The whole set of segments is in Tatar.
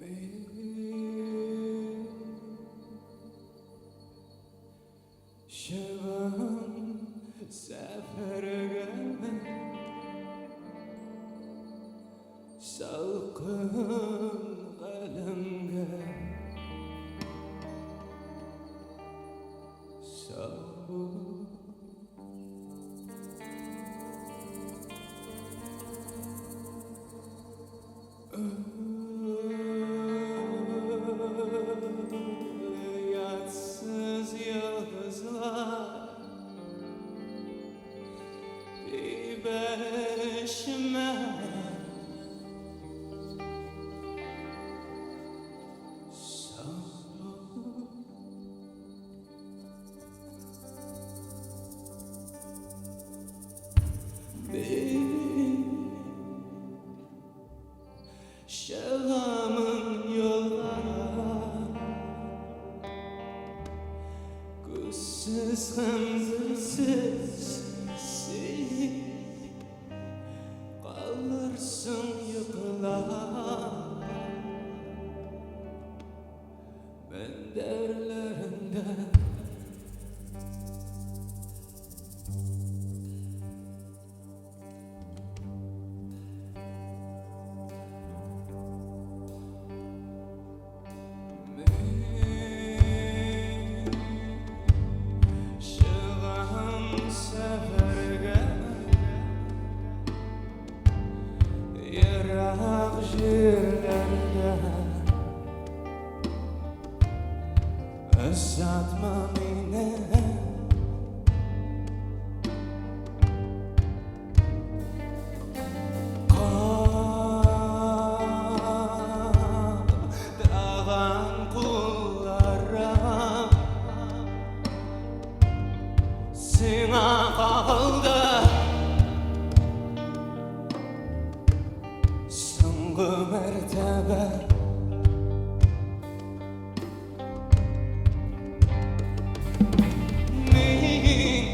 Мин чыгам сәфәргә. Салкын галәмгә. Сау бул. Оятсыз йолдызлар Тибешмә. Сау бул. Мин чыгамын юлга. Күзсез һәм телсез син калырсың йоклап мендәрләреңдә. Мин чыгам сәфәргә. Ерак җирләргә. Озатма мине. Калтыраган кулларым сиңа кагылды. Соңгы мәртәбә. Мин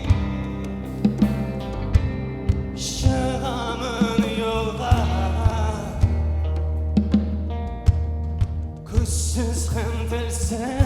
чыгамын юлга. Күзсез һәм телсез.